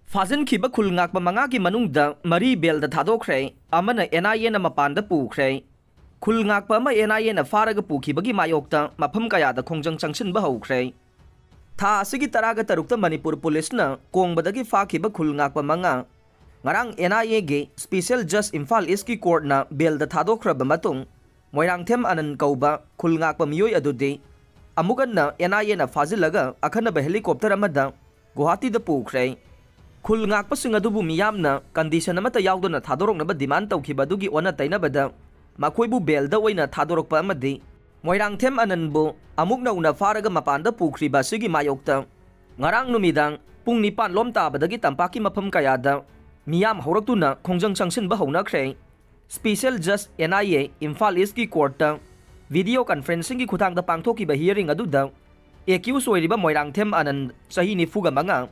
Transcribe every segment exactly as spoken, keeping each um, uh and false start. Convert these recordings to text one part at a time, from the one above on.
ꯐꯥꯖꯤꯟꯈꯤꯕ ꯈꯨꯜ ꯉꯥꯛꯄ ꯃꯉꯥꯒꯤ ꯃꯅꯨꯡꯗ ꯃꯔꯤ ꯕꯦꯜꯗ ꯊꯥꯗꯣꯛꯈ꯭ꯔꯦ, ꯑꯃꯅ ꯑꯦꯟ ꯑꯥꯏ ꯑꯦꯅ ꯃꯄꯥꯟꯗ ꯄꯨꯈ꯭ꯔꯦ꯫ ꯈꯨꯜ ꯉꯥꯛꯄ ꯑꯃ ꯑꯦꯟ ꯑꯥꯏ ꯑꯦꯅ ꯐꯥꯔꯒ ꯄꯨꯈꯤꯕꯒꯤ ꯃꯥꯌꯣꯛꯇ ꯃꯐꯝ ꯀꯌꯥꯗ ꯈꯣꯡꯖꯪ ꯆꯪꯁꯤꯟꯕ ꯍꯧꯈ꯭ꯔꯦ꯫ ꯊꯥ ꯑꯁꯤꯒꯤ ꯇꯔꯥꯒ ꯇꯔꯨꯛꯇ ꯃꯅꯤꯄꯨꯔ ꯄꯨꯂꯤꯁꯅ ꯀꯣꯡꯕꯗꯒꯤ ꯐꯥꯈꯤꯕ ꯈꯨꯜ ꯉꯥꯛꯄ ꯃꯉꯥ ꯉꯔꯥꯡ ꯑꯦꯟ ꯑꯥꯏ ꯑꯦꯒꯤ ꯁ꯭ꯄꯤꯁꯦꯜ ꯖꯁ ꯏꯝꯐꯥꯜ ꯏꯁꯀꯤ ꯀꯣꯔꯠꯅ ꯕꯦꯜꯗ ꯊꯥꯗꯣꯛꯈ꯭ꯔꯕ ꯃꯇꯨꯡ, ꯃꯣꯏꯔꯥꯡꯊꯦꯝ ꯑꯅꯟ ꯀꯧꯕ ꯈꯨꯜ ꯉꯥꯛꯄ ꯃꯤꯑꯣꯏ ꯑꯗꯨꯗꯤ ꯑꯃꯨꯛ ꯍꯟꯅ ꯑꯦꯟ ꯑꯥꯏ ꯑꯦꯅ ꯐꯥꯖꯤꯜꯂꯒ ꯑꯈꯟꯅꯕ ꯍꯦꯂꯤꯀꯣꯞꯇꯔ ꯑꯃꯗ ꯒꯨꯋꯥꯍꯥꯇꯤꯗ ꯄꯨꯈ꯭ꯔꯦ꯫ ꯈꯨꯜ ꯉꯥꯛꯄꯁꯤꯡ ꯑꯗꯨꯕꯨ ꯃꯤꯌꯥꯝꯅ ꯀꯟꯗꯤꯁꯟ ꯑꯃꯠꯇ ꯌꯥꯎꯗꯅ ꯊꯥꯗꯣꯔꯛꯅꯕ ꯗꯤꯃꯥꯟ ꯇꯧꯈꯤꯕ ꯑꯗꯨꯒꯤ ꯑꯣꯟꯅ ꯇꯩꯅꯕꯗ ꯃꯈꯣꯏꯕꯨ ꯕꯦꯜꯗ ꯑꯣꯏꯅ ꯊꯥꯗꯣꯔꯛꯄ ꯑꯃꯗꯤ ꯃꯣꯏꯔꯥꯡꯊꯦꯝ ꯑꯅꯟꯕꯨ ꯑꯃꯨꯛ ꯅꯧꯅ ꯐꯥꯔꯒ ꯃꯄꯥꯟꯗ ꯄꯨꯈ꯭ꯔꯤꯕ ꯑꯁꯤꯒꯤ ꯃꯥꯌꯣꯛꯇ ꯉꯔꯥꯡ ꯅꯨꯃꯤꯗꯥꯡ ꯄꯨꯡ ꯅꯤꯄꯥꯟ ꯂꯣꯝ ꯇꯥꯕꯗꯒꯤ ꯇꯝꯄꯥꯛꯀꯤ ꯃꯐꯝ ꯀꯌꯥꯗ ꯃꯤꯌꯥꯝ ꯍꯧꯔꯛꯇꯨꯅ ꯈꯣꯡꯖꯪ ꯆꯪꯁꯤꯟꯕ ꯍꯧꯅꯈ꯭ꯔꯦ꯫ ꯁ꯭ꯄꯤꯁꯦꯜ ꯖꯁ ꯑꯦꯟ ꯑꯥꯏ ꯑꯦ ꯏꯝꯐꯥꯜ ꯏꯁꯀꯤ ꯀꯣꯔꯠꯇ ꯚꯤꯗꯤꯑꯣ ꯀꯟꯐꯔꯦꯟꯁꯤꯡꯒꯤ ꯈꯨꯊꯥꯡꯗ ꯄꯥꯡꯊꯣꯛꯈꯤꯕ ꯍꯤꯌꯔꯤꯡ ꯑꯗꯨꯗ ꯑꯦꯀ꯭ꯌꯨꯁ ꯑꯣꯏꯔꯤꯕ ꯃꯣꯏꯔꯥꯡꯊꯦꯝ ꯑꯅꯟ, ꯆꯍꯤ ꯅꯤꯐꯨꯒ ꯃꯉꯥ,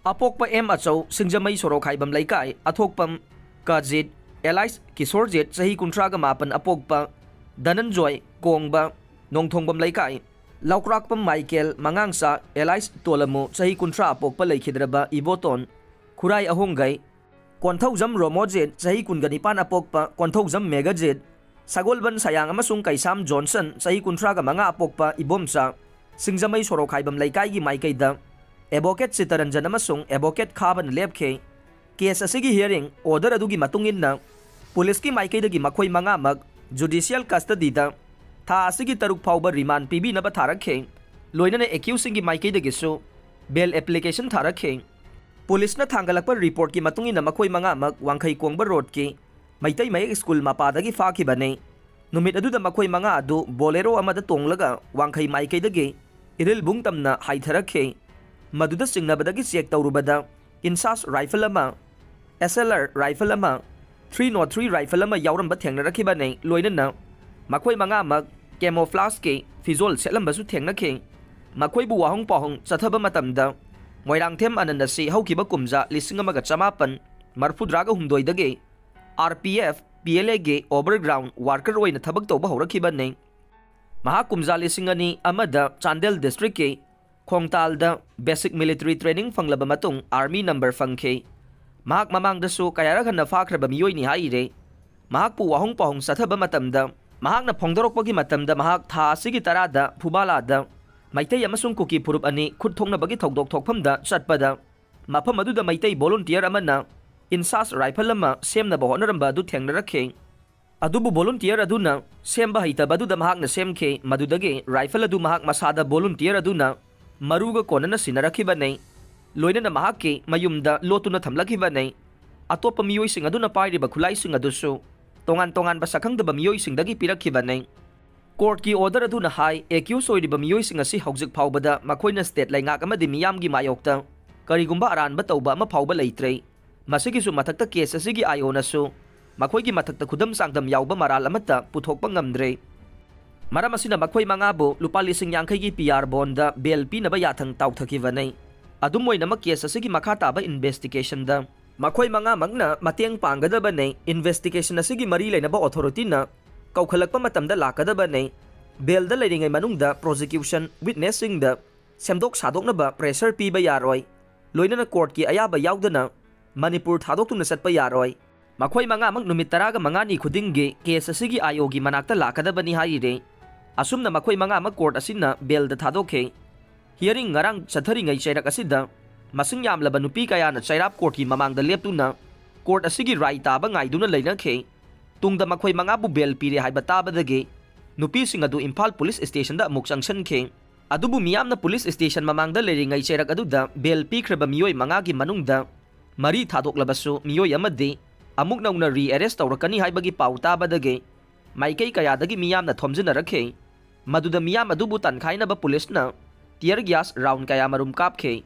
ꯑꯄꯣꯛꯄ ꯑꯦꯝ ꯑꯆꯧ, ꯁꯤꯡꯖꯃꯩ ꯁꯣꯔꯣꯛ ꯈꯥꯏꯕꯝ ꯂꯩꯀꯥꯏ, ꯑꯊꯣꯛꯄꯝ ꯀꯖꯤꯠ, ꯑꯦꯂꯥꯏꯁ ꯀꯤꯁꯣꯔꯖꯤꯠ, ꯆꯍꯤ ꯀꯨꯟꯊ꯭ꯔꯥꯒ ꯃꯥꯄꯟ, ꯑꯄꯣꯛꯄ ꯗꯅꯟꯖꯣꯏ, ꯀꯣꯡꯕ ꯅꯣꯡꯊꯣꯡꯕꯝ ꯂꯩꯀꯥꯏ, ꯂꯧꯀ꯭ꯔꯥꯛꯄꯝ ꯃꯥꯏꯀꯦꯜ, ꯃꯉꯥꯡꯆꯥ ꯑꯦꯂꯥꯏꯁ ꯇꯣꯂꯃꯨ, ꯆꯍꯤ ꯀꯨꯟꯊ꯭ꯔꯥ, ꯑꯄꯣꯛꯄ ꯂꯩꯈꯤꯗ꯭ꯔꯕ ꯏꯕꯣꯇꯣꯟ, ꯈꯨꯔꯥꯏ ꯑꯍꯣꯡꯒꯩ, ꯀꯣꯟꯊꯧꯖꯝ ꯔꯣꯃꯣꯖꯤꯠ, ꯆꯍꯤ ꯀꯨꯟꯒ ꯅꯤꯄꯥꯟ, ꯑꯄꯣꯛꯄ ꯀꯣꯟꯊꯧꯖꯝ ꯃꯦꯘꯖꯤꯠ, ꯁꯒꯣꯜꯕꯟ ꯁꯌꯥꯡ ꯑꯃꯁꯨꯡ ꯀꯩꯁꯥꯝ ꯖꯣꯟꯁꯟ, ꯆꯍꯤ ꯀꯨꯟꯊ꯭ꯔꯥꯒ ꯃꯉꯥ, ꯑꯄꯣꯛꯄ ꯏꯕꯣꯝꯆꯥ, ꯁꯤꯡꯖꯃꯩ ꯁꯣꯔꯣꯛ ꯈꯥꯏꯕꯝ ꯂꯩꯀꯥꯏꯒꯤ ꯃꯥꯏꯀꯩꯗ ꯑꯦꯗꯚꯣꯀꯦꯠ ꯆꯤꯇꯔꯟꯖꯟ ꯑꯃꯁꯨꯡ ꯑꯦꯗꯚꯣꯀꯦꯠ ꯈꯥꯕꯅ ꯂꯦꯞꯈꯤ꯫ ꯀꯦꯁ ꯑꯁꯤꯒꯤ ꯍꯤꯌꯔꯤꯡ ꯑꯣꯔꯗꯔ ꯑꯗꯨꯒꯤ ꯃꯇꯨꯡ ꯏꯟꯅ ꯄꯨꯂꯤꯁꯀꯤ ꯃꯥꯏꯀꯩꯗꯒꯤ ꯃꯈꯣꯏ ꯃꯉꯥꯃꯛ ꯖꯨꯗꯤꯁꯤꯌꯦꯜ ꯀꯁꯇꯗꯤꯗ ꯊꯥ ꯑꯁꯤꯒꯤ ꯇꯔꯨꯛ ꯐꯥꯎꯕ ꯔꯤꯃꯥꯟ ꯄꯤꯕꯤꯅꯕ ꯊꯥꯔꯛꯈꯤ꯫ ꯂꯣꯏꯅꯅ ꯑꯦꯀ꯭ꯌꯨꯁꯁꯤꯡꯒꯤ ꯃꯥꯏꯀꯩꯗꯒꯤꯁꯨ ꯕꯦꯜ ꯑꯦꯄ꯭ꯂꯤꯀꯦꯁꯟ ꯊꯥꯔꯛꯈꯤ꯫ ꯄꯨꯂꯤꯁꯅ ꯊꯥꯡꯒꯠꯂꯛꯄ ꯔꯤꯄꯣꯔꯠꯀꯤ ꯃꯇꯨꯡ ꯏꯟꯅ ꯃꯈꯣꯏ ꯃꯉꯥꯃꯛ ꯋꯥꯡꯈꯩ ꯀꯣꯡꯕ ꯔꯣꯗꯀꯤ ꯃꯩꯇꯩ ꯃꯌꯦꯛ ꯁ꯭ꯀꯨꯜ ꯃꯄꯥꯗꯒꯤ ꯐꯥꯈꯤꯕꯅꯤ꯫ ꯅꯨꯃꯤꯠ ꯑꯗꯨꯗ ꯃꯈꯣꯏ ꯃꯉꯥ ꯑꯗꯨ ꯕꯣꯂꯦꯔꯣ ꯑꯃꯗ ꯇꯣꯡꯂꯒ ꯋꯥꯡꯈꯩ ꯃꯥꯏꯀꯩꯗꯒꯤ ꯏꯔꯤꯜꯕꯨꯡ ꯇꯝꯅ ꯍꯥꯏꯊꯔꯛꯈꯤ꯫ ꯃꯗꯨꯗ ꯆꯤꯡꯅꯕꯗꯒꯤ ꯆꯦꯛ ꯇꯧꯔꯨꯕꯗ ꯏꯟꯁꯥꯁ ꯔꯥꯏꯐꯜ ꯑꯃ, ꯑꯦꯁ ꯑꯦꯜ ꯑꯥꯔ ꯔꯥꯏꯐꯜ ꯑꯃ, ꯊ꯭ꯔꯤ ꯅꯣꯠ ꯊ꯭ꯔꯤ ꯔꯥꯏꯐꯜ ꯑꯃ ꯌꯥꯎꯔꯝꯕ ꯊꯦꯡꯅꯔꯛꯈꯤꯕꯅꯤ꯫ ꯂꯣꯏꯅꯅ ꯃꯈꯣꯏ ꯃꯉꯥꯃꯛ ꯀꯦꯃꯣꯐ꯭ꯂꯥꯖꯀꯤ ꯐꯤꯖꯣꯜ ꯁꯦꯠꯂꯝꯕꯁꯨ ꯊꯦꯡꯅꯈꯤ꯫ ꯃꯈꯣꯏꯕꯨ ꯋꯥꯍꯪ ꯄꯥꯎꯍꯪ ꯆꯠꯊꯕ ꯃꯇꯝꯗ ꯃꯣꯏꯔꯥꯡꯊꯦꯝ ꯑꯅꯟ ꯑꯁꯤ ꯍꯧꯈꯤꯕ ꯀꯨꯝꯖꯥ ꯂꯤꯁꯤꯡ ꯑꯃꯒ ꯆꯃꯥꯄꯟ ꯃꯔꯐꯨꯇꯔꯥꯒ ꯍꯨꯝꯗꯣꯏꯗꯒꯤ R P F, P L ꯑꯦꯒꯤ ꯑꯣꯚꯔꯒ꯭ꯔꯥꯎꯟ ꯋꯥꯔꯀꯔ ꯑꯣꯏꯅ ꯊꯕꯛ ꯇꯧꯕ ꯍꯧꯔꯛꯈꯤꯕꯅꯤ꯫ ꯃꯍꯥꯛ ꯀꯨꯝꯖꯥ ꯂꯤꯁꯤꯡ ꯑꯅꯤ ꯑꯃꯗ ꯆꯥꯟꯗꯦꯜ ꯗꯤꯁꯇ꯭ꯔꯤꯛꯀꯤ ꯈꯣꯡꯇꯥꯜꯗ basic military training ꯐꯪꯂꯕ ꯃꯇꯨꯡ army number ꯐꯪꯈꯤ꯫ ꯃꯍꯥꯛ ꯃꯃꯥꯡꯗꯁꯨ ꯀꯌꯥꯔꯛ ꯍꯟꯅ ꯐꯥꯈ꯭ꯔꯕ ꯃꯤꯑꯣꯏꯅꯤ ꯍꯥꯏꯔꯦ꯫ ꯃꯍꯥꯛꯄꯨ ꯋꯥꯍꯣꯡ ꯄꯥꯎꯍꯣꯡ ꯆꯠꯊꯕ ꯃꯇꯝꯗ, ꯃꯍꯥꯛꯅ ꯐꯣꯡꯗꯣꯔꯛꯄꯒꯤ ꯃꯇꯝꯗ ꯃꯍꯥꯛ ꯊꯥ ꯑꯁꯤꯒꯤ ꯇꯔꯥꯗ ꯐꯨꯕꯥꯂꯥꯗ ꯃꯩꯇꯩ ꯑꯃꯁꯨꯡ ꯀꯨꯀꯤ ꯐꯨꯔꯨꯞ ꯑꯅꯤ ꯈꯨꯠ ꯊꯣꯛꯅꯕꯒꯤ ꯊꯧꯗꯣꯛ ꯊꯣꯛꯐꯝꯗ ꯆꯠꯄꯗ, ꯃꯐꯝ ꯑꯗꯨꯗ ꯃꯩꯇꯩ volunteer ꯑꯃꯅ INSAS rifle ꯑꯃ ꯁꯦꯝꯅꯕ ꯍꯣꯠꯅꯔꯝꯕ ꯑꯗꯨ ꯊꯦꯡꯅꯔꯛꯈꯤ꯫ ꯑꯗꯨꯕꯨ volunteer ꯑꯗꯨꯅ ꯁꯦꯝꯕ ꯍꯩꯇꯕ ꯑꯗꯨꯗ ꯃꯍꯥꯛꯅ ꯁꯦꯝꯈꯤ꯫ ꯃꯗꯨꯗꯒꯤ rifle ꯑꯗꯨ ꯃꯍꯥꯛ ꯃꯁꯥꯗ volunteer ꯑꯗꯨꯅ ꯃꯔꯨꯒ ꯀꯣꯟꯅꯅ ꯁꯤꯟꯅꯔꯛꯈꯤꯕꯅꯤ꯫ ꯂꯣꯏꯅꯅ ꯃꯍꯥꯛꯀꯤ ꯃꯌꯨꯝꯗ ꯂꯣꯠꯇꯨꯅ ꯊꯝꯂꯛꯈꯤꯕꯅꯤ꯫ ꯑꯇꯣꯞꯄ ꯃꯤꯑꯣꯏꯁꯤꯡ ꯑꯗꯨꯅ ꯄꯥꯏꯔꯤꯕ ꯈꯨꯠꯂꯥꯏꯁꯤꯡ ꯑꯗꯨꯁꯨ ꯇꯣꯉꯥꯟ ꯇꯣꯉꯥꯟꯕ ꯁꯛꯈꯪꯗꯕ ꯃꯤꯑꯣꯏꯁꯤꯡꯗꯒꯤ ꯄꯤꯔꯛꯈꯤꯕꯅꯤ꯫ Courtꯀꯤ order ꯑꯗꯨꯅ ꯍꯥꯏ, accused ꯑꯣꯏꯔꯤꯕ ꯃꯤꯑꯣꯏꯁꯤꯡ ꯑꯁꯤ ꯍꯧꯖꯤꯛ ꯐꯥꯎꯕꯗ ꯃꯈꯣꯏꯅ state ꯂꯩꯉꯥꯛ ꯑꯃꯗꯤ ꯃꯤꯌꯥꯝꯒꯤ ꯃꯥꯌꯣꯛꯇ ꯀꯔꯤꯒꯨꯝꯕ ꯑꯔꯥꯟꯕ ꯇꯧꯕ ꯑꯃ ꯐꯥꯎꯕ ꯂꯩꯇ꯭ꯔꯦ꯫ ꯃꯁꯤꯒꯤꯁꯨ ꯃꯊꯛꯇ case ꯑꯁꯤꯒꯤ IOꯅꯁꯨ ꯃꯈꯣꯏꯒꯤ ꯃꯊꯛꯇ ꯈꯨꯗꯝ ꯆꯥꯡꯗꯝ ꯌꯥꯎꯕ ꯃꯔꯥꯜ ꯑꯃꯠꯇ ꯄꯨꯊꯣꯛꯄ ꯉꯝꯗ꯭ꯔꯦ꯫ ꯃꯔꯝ ꯑꯁꯤꯅ ꯃꯈꯣꯏ ꯃꯉꯥꯕꯨ ꯂꯨꯄꯥ ꯂꯤꯁꯤꯡ ꯌꯥꯡꯈꯩꯒꯤ P R bondꯗ bail ꯄꯤꯅꯕ ꯌꯥꯊꯪ ꯇꯥꯎꯊꯈꯤꯕꯅꯤ꯫ ꯑꯗꯨꯝ ꯑꯣꯏꯅꯃꯛ, case ꯑꯁꯤꯒꯤ ꯃꯈꯥ ꯇꯥꯕ investigationꯗ ꯃꯈꯣꯏ ꯃꯉꯥꯃꯛꯅ ꯃꯇꯦꯡ ꯄꯥꯡꯒꯗꯕꯅꯤ꯫ Investigation ꯑꯁꯤꯒꯤ ꯃꯔꯤ ꯂꯩꯅꯕ authorityꯅ ꯀꯧꯈꯠꯂꯛꯄ ꯃꯇꯝꯗ ꯂꯥꯛꯀꯗꯕꯅꯤ꯫ Bailꯗ ꯂꯩꯔꯤꯉꯩ ꯃꯅꯨꯡꯗ prosecution witnessꯁꯤꯡꯗ ꯁꯦꯝꯗꯣꯛ ꯁꯥꯗꯣꯛꯅꯕ pressure ꯄꯤꯕ ꯌꯥꯔꯣꯏ꯫ ꯂꯣꯏꯅꯅ courtꯀꯤ ꯑꯌꯥꯕ ꯌꯥꯎꯗꯅ ꯃꯅꯤꯄꯨꯔ ꯊꯥꯗꯣꯛꯇꯨꯅ ꯆꯠꯄ ꯌꯥꯔꯣꯏ꯫ ꯃꯈꯣꯏ ꯃꯉꯥꯃꯛ ꯅꯨꯃꯤꯠ ꯇꯔꯥꯒ ꯃꯉꯥꯅꯤ ꯈꯨꯗꯤꯡꯒꯤ case ꯑꯁꯤꯒꯤ IOꯒꯤ ꯃꯅꯥꯛꯇ ꯂꯥꯛꯀꯗꯕꯅꯤ ꯍꯥꯏꯔꯤꯔꯦ꯫ ꯑꯁꯨꯝꯅ ꯃꯈꯣꯏ ꯃꯉꯥꯃꯛ court ꯑꯁꯤꯅ bailꯗ ꯊꯥꯗꯣꯛꯈꯤ꯫ Hearing ꯉꯔꯥꯡ ꯆꯠꯊꯔꯤꯉꯩ ꯆꯩꯔꯛ ꯑꯁꯤꯗ ꯃꯁꯤꯡ ꯌꯥꯝꯂꯕ ꯅꯨꯄꯤ ꯀꯌꯥꯅ ꯆꯩꯔꯥꯞ courtꯀꯤ ꯃꯃꯥꯡꯗ ꯂꯦꯞꯇꯨꯅ court ꯑꯁꯤꯒꯤ ꯔꯥꯏ ꯇꯥꯕ ꯉꯥꯏꯗꯨꯅ ꯂꯩꯅꯈꯤ꯫ ꯇꯨꯡꯗ ꯃꯈꯣꯏ ꯃꯉꯥꯕꯨ bail ꯄꯤꯔꯦ ꯍꯥꯏꯕ ꯇꯥꯕꯗꯒꯤ ꯅꯨꯄꯤꯁꯤꯡ ꯑꯗꯨ ꯏꯝꯐꯥꯜ police stationꯗ ꯑꯃꯨꯛ ꯆꯪꯁꯤꯟꯈꯤ꯫ ꯑꯗꯨꯕꯨ ꯃꯤꯌꯥꯝꯅ police station ꯃꯃꯥꯡꯗ ꯂꯩꯔꯤꯉꯩ ꯆꯩꯔꯛ ꯑꯗꯨꯗ bail ꯄꯤꯈ꯭ꯔꯕ ꯃꯤꯑꯣꯏ ꯃꯉꯥꯒꯤ ꯃꯅꯨꯡꯗ ꯃꯔꯤ ꯊꯥꯗꯣꯛꯂꯕꯁꯨ ꯃꯤꯑꯣꯏ ꯑꯃꯗꯤ ꯑꯃꯨꯛ ꯅꯧꯅ rearrest ꯇꯧꯔꯛꯀꯅꯤ ꯍꯥꯏꯕꯒꯤ ꯄꯥꯎ ꯇꯥꯕꯗꯒꯤ ꯃꯥꯏꯀꯩ ꯀꯌꯥꯗꯒꯤ ꯃꯤꯌꯥꯝꯅ ꯊꯣꯝꯖꯤꯟꯅꯔꯛꯈꯤ꯫ ꯃꯗꯨꯗ ꯃꯤꯌꯥꯝ ꯑꯗꯨꯕꯨ ꯇꯥꯟꯈꯥꯏꯅꯕ policeꯅ tear gas round ꯀꯌꯥ ꯃꯔꯨꯝ ꯀꯥꯞꯈꯤ꯫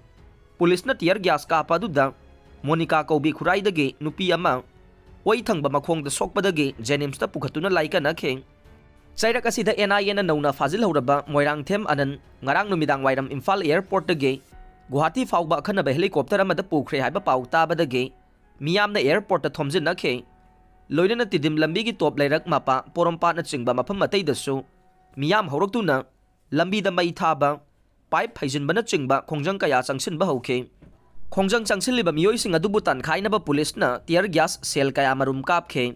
Policeꯅ tear gas ꯀꯥꯞꯄ ꯑꯗꯨꯗ ꯃꯣꯅꯤꯀꯥ ꯀꯧꯕꯤ ꯈꯨꯔꯥꯏꯗꯒꯤ ꯅꯨꯄꯤ ꯑꯃ ꯑꯣꯏ ꯊꯪꯕ ꯃꯈꯣꯡꯗ ꯁꯣꯛꯄꯗꯒꯤ JNIMSꯇ ꯄꯨꯈꯠꯇꯨꯅ ꯂꯥꯏꯀꯠꯅꯈꯤ꯫ ꯆꯩꯔꯛ ꯑꯁꯤꯗ NIAꯅ ꯅꯧꯅ ꯐꯥꯖꯤꯜꯍꯧꯔꯕ ꯃꯣꯏꯔꯥꯡꯊꯦꯝ ꯑꯅꯟ ꯉꯔꯥꯡ ꯅꯨꯃꯤꯗꯥꯡ ꯋꯥꯏꯔꯝ ꯏꯝꯐꯥꯜ airportꯇꯒꯤ ꯒꯨꯋꯥꯍꯥꯇꯤ ꯐꯥꯎꯕ ꯑꯈꯟꯅꯕ helicopter ꯑꯃꯗ ꯄꯨꯈ꯭ꯔꯦ ꯍꯥꯏꯕ ꯄꯥꯎ ꯇꯥꯕꯗꯒꯤ ꯃꯤꯌꯥꯝꯅ airportꯇ ꯊꯣꯝꯖꯤꯟꯅꯈꯤ꯫ ꯂꯣꯏꯅꯅ ꯇꯤꯗꯤꯝ ꯂꯝꯕꯤꯒꯤ ꯇꯣꯞ ꯂꯩꯔꯛ ꯃꯄꯥ, ꯄꯣꯔꯣꯝꯄꯥꯠꯅꯆꯤꯡꯕ ꯃꯐꯝ ꯑꯇꯩꯗꯁꯨ ꯃꯤꯌꯥꯝ ꯍꯧꯔꯛꯇꯨꯅ ꯂꯝꯕꯤꯗ ꯃꯩ ꯊꯥꯕ, ꯄꯥꯏꯞ ꯐꯩꯖꯤꯟꯕꯅꯆꯤꯡꯕ ꯈꯣꯡꯖꯪ ꯀꯌꯥ ꯆꯪꯁꯤꯟꯕ ꯍꯧꯈꯤ꯫ ꯈꯣꯡꯖꯪ ꯆꯪꯁꯤꯜꯂꯤꯕ ꯃꯤꯑꯣꯏꯁꯤꯡ ꯑꯗꯨꯕꯨ ꯇꯥꯟꯈꯥꯏꯅꯕ ꯄꯨꯂꯤꯁꯅ tear gas shell ꯀꯌꯥ ꯃꯔꯨꯝ ꯀꯥꯞꯈꯤ꯫